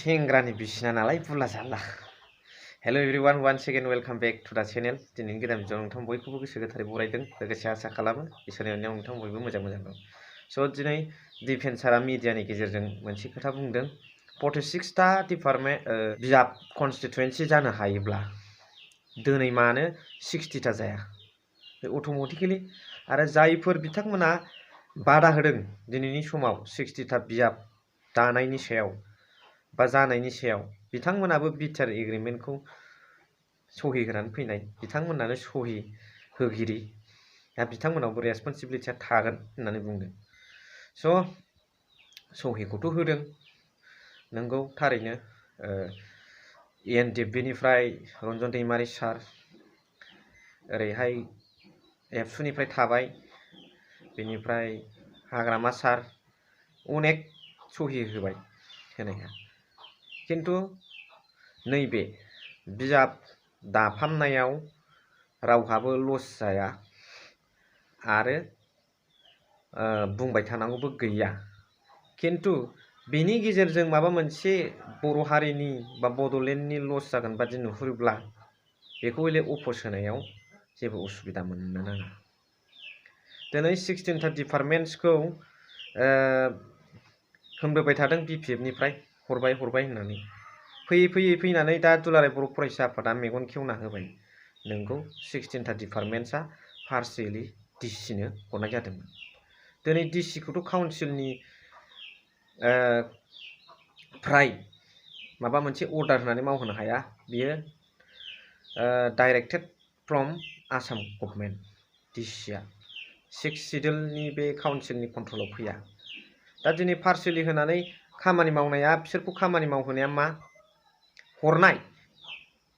सेंग्रानि बिसिना नालाय बुला जाला। Hello everyone, once again welcome back to the channel. दिनैनि गोदान भिडिअ नोंथां बयखौबो गोसो गोथारै बरायदों, लोगोसे आसा खालामो इसोरनि अननायाव नोंथां बयबो मोजां दं। स' दिनै डिफेन्स सारा मिडियानि गेजेरजों मोनसे खोथा बुंदों, 46टा डिपार्टमेन्ट बिजाब कन्स्टिटुएन्सि जानो हायोब्ला दिनै मानो 60टा जाया अट'मेटिकेलि। आरो जायफोर बिथांमोना बादा होदों दिनैनि समाव 60टा बिजाब दानायनि सायाव बा जानायनि सायाव, बिथांमोनाबो बिटिआर एग्रिमेन्टखौ सहि होनानै फैनाय, बिथांमोनानो सहि होगिरि, दा बिथांमोनावबो रेसपन्सिबिलिटिया थागोन होननानै बुंदों। स' सहिखौथ' होदों, नंगौ थारैनो ENDBनिफ्राय रन्जन दैमारि सार, ओरैहाय एबसुनिफ्राय थाबाय, बेनिफ्राय हाग्रामा सार, अनेक सहि होबाय होनाया। किन्तु नैबे बिजाब दाफामनायाव रावहाबो लस जाया आरो बुंबाय थानांगौबो गैया। किन्तु बेनि गेजेरजों माबा मोनसे बर' हारिनि बा बड'लेण्डनि लस जागोन बादि नुहुरोब्ला बेखौ हले अफस होनायाव जेबो उसुबिदा मोननो नाङा। दिनै 16टा डिपार्टमेन्ट्सखौ होनबोबाय थादों BPFनिफ्राय हरबाय होननानै, फैयै फैनानै दा दुलाराय बर' फरायसा आफादा मेगन खेवना होबाय। नोंगौ 16टा डिपार्टमेन्ट्सआ पार्सियेलि डिसिनो हरनाय जादोंमोन। दिनै डिसिखौथ' काउन्सिलनि फ्राय माबा मोनसे अर्डार होनानै मावहोनो हाया, बियो डाइरेक्टेड फ्रम आसाम गभर्नमेन्ट। डिसिआ 6 सिडिउलनि बे काउन्सिलनि कन्ट्रलाव फैया। दा दिनै पार्सियेलि होनानै खामानि मावनाया, बिसोरखौ खामानि मावहोनाया मा हरनाय।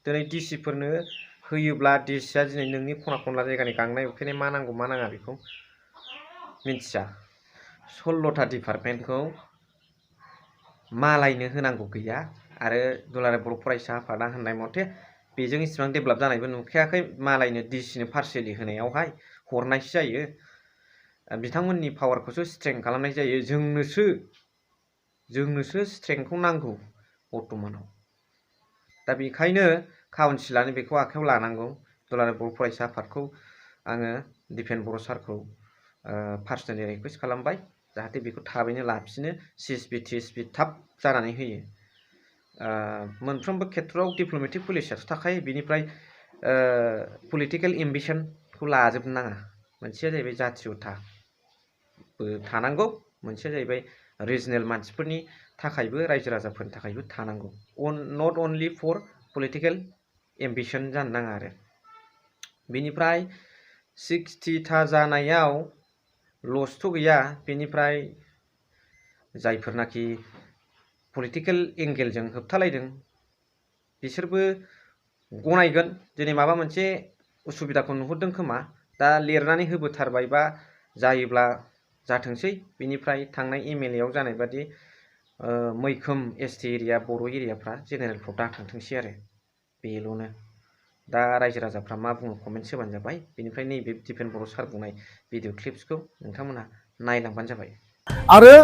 दिनै डिसिफोरनो होयोब्ला डिसिआ दिनै नोंनि खना खनला जायगानि गांनाय उखैनाय मा नांगौ मा नाङा बेखौ मिथिया। 16टा डिपार्टमेन्टखौ मालायनो होनांगौ गैया। आरो दुलाराय बर' फरायसा आफादा होननाय मथे बेजों इसिबां डेभेलप जानायबो नुखायाखै, मालायनो डिसिनो पार्सियेलि होनायावहाय हरनायसो जायो। बिथांमोननि पावारखौसो स्ट्रें खालामनाय जायो। जोंनोसो स्ट्रेंखौ नांगौ बर्तमानाव। दा बेखायनो काउन्सिलानो बेखौ आखायाव लानांगौ। दुलाराय बर' फरायसा आफादखौ आङो दिपेन बर' सारखौ पार्सनेलि रिकुवेस्ट खालामबाय, जाहाथे बेखौ थाबैनो लाफिनो, CSP TSP थाब जानानै होयो। मोनफ्रोमबो खेथ्रआव डिप्ल'मेटिक पलिसियाथ' थाखायो, बिनिफ्राय पलिटिकेल एम्बिसनखौ लाजोबनो नाङा। मोनसेया जाहैबाय जाथियथाबो थानांगौ, मोनसेया जाहैबाय रिजनेल मानसिफोरनि थाखायबो, रायजो राजाफोरनि थाखायबो थानांगौ। Not only for political ambition जानो नाङा आरो। बेनिफ्राय 60टा जानायाव लसथ' गैया। बेनिफ्राय जायफोरनाखि पलिटिकेल एंगेलजों होबथालायदों बिसोरबो गनायगोन, दिनै माबा मोनसे उसुबिदाखौ नुहुरदों खोमा, दा लिरनानै होबोथारबाय बा जायोब्ला जाथोंसै। बेनिफ्राय थांनाय MLA आव जानाय बादि मैखोम ST एरिया बर' एरियाफ्रा जेनेरेलफ्राव दा थांथोंसै आरो, बेल'नो। दा रायजो राजाफ्रा मा बुङो कमेन्ट्स होबानो जाबाय। बेनिफ्राय नैबे दिपेन बर' सार बुंनाय भिडिअ क्लिप्सखौ नोंथांमोनहा नायलांबानो जाबाय। आरो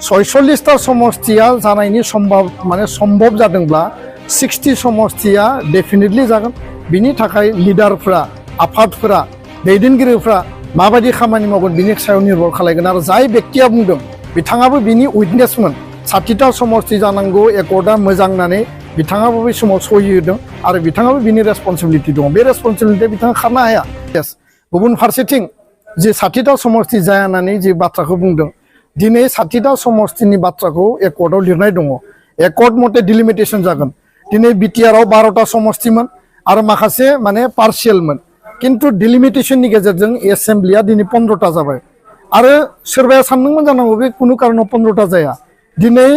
46टा समस्तिया जानायनि सम्भब जादोंब्ला 60 समस्तिया डेफिनेटलि जागोन। बिनि थाखाय लिडारफ्रा, आफादफोरा, दैदेनगिरिफ्रा माबायदि खामानि मावगोन बिनि सायाव निर्भर खालामगोन। आरो जाय बेक्तिया बुंदों बिथाङाबो बिनि उइटनेसमोन। 60टा समस्ति जानांगौ, एकर्डआ मोजां होननानै बिथाङाबो बै समाव सहि होदों आरो बिथाङाबो बिनि रेसपन्सिबिलिटि दङ। बे रेसपन्सिबिलिटिया बिथाङा खारनो हाया। गुबुन फारसेथिं जे 60टा समस्ति जाया होननानै जे बाथ्राखौ बुंदों, दिनै 60टा समस्तिनि बाथ्राखौ एकर्डआव लिरनाय दङ। एकर्ड मथे डिलिमिटेसन जागोन। दिनै बिटिआरआव 12टा समस्तिमोन आरो माखासे पार्सियेलमोन, किन्तु डिलिमिटेसननि गेजेरजों एसेम्ब्लिया दिनै 15टा जाबाय। आरो सोरबाया सानदोंमोन जानांगौ बे कुनु कारनाव 15टा जाया। दिनै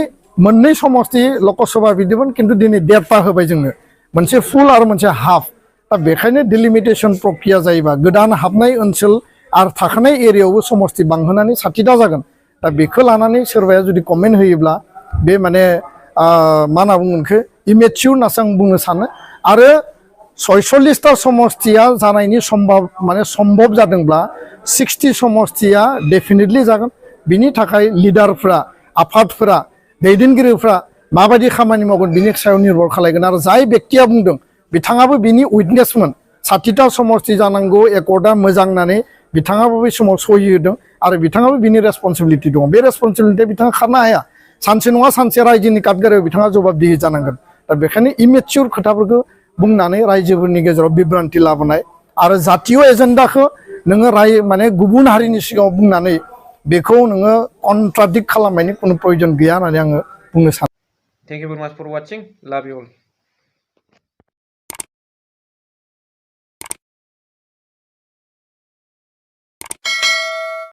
मोननै समस्ति लकसभा बिदोंमोन, किन्तु दिनै 1.5टा होबाय जोंनो, मोनसे फुल आरो मोनसे हाफ। दा बेखायनो डिलिमिटेसन प्रक्रिया जायोबा गोदान हाबनाय ओनसोल आरो थाखानाय एरियायावबो समस्ति बांहोनानै 60टा जागोन। दा बेखौ लानानै सोरबाया जुदि कमेन्ट होयोब्ला बे मा होनना बुङो बेखौ इमेच्युर होननासो आं बुंनो सानो। आरो 46टा समस्तिया जानायनि सम्भब जादोंब्ला 60 समस्तिया डेफिनेटलि जागोन। बिनि थाखाय लिडारफ्रा, आफादफोरा, दैदेनगिरिफ्रा माबायदि खामानि मावगोन बिनि सायाव निर्भर खालायगोन आरो जाय बेक्तिया बुंदों बिथाङाबो बिनि उइटनेसमोन 60टा समस्ति जानांगौ एकर्डआ मोजां होननानै बिथाङाबो बै समाव सहि होदों आरो बिथाङाबो बिनि रेसपन्सिबिलिटि दङ बे रेसपन्सिबिलिटिया बिथाङा खारनो हाया सानसे नङा सानसे रायजोनि काटगोरायाव बिथाङा जबाबदिहि जानांगोन दा बेखायनो इमेच्युर खोथाफोरखौ बुंनानै रायजोफोरनि गेजेराव बिब्रान्थि लाबोनाय आरो जातीय एजेन्डाखौ नोङो माने गुबुन हारिनि सिगाङाव बुंनानै बेखौ नोङो कन्ट्राडिक्ट खालामनायनि कुनु प्रयजन गैया होननानै आङो बुंनो सानो थेंक इउ भेरि माच फर वाचिं लाभ इउ अल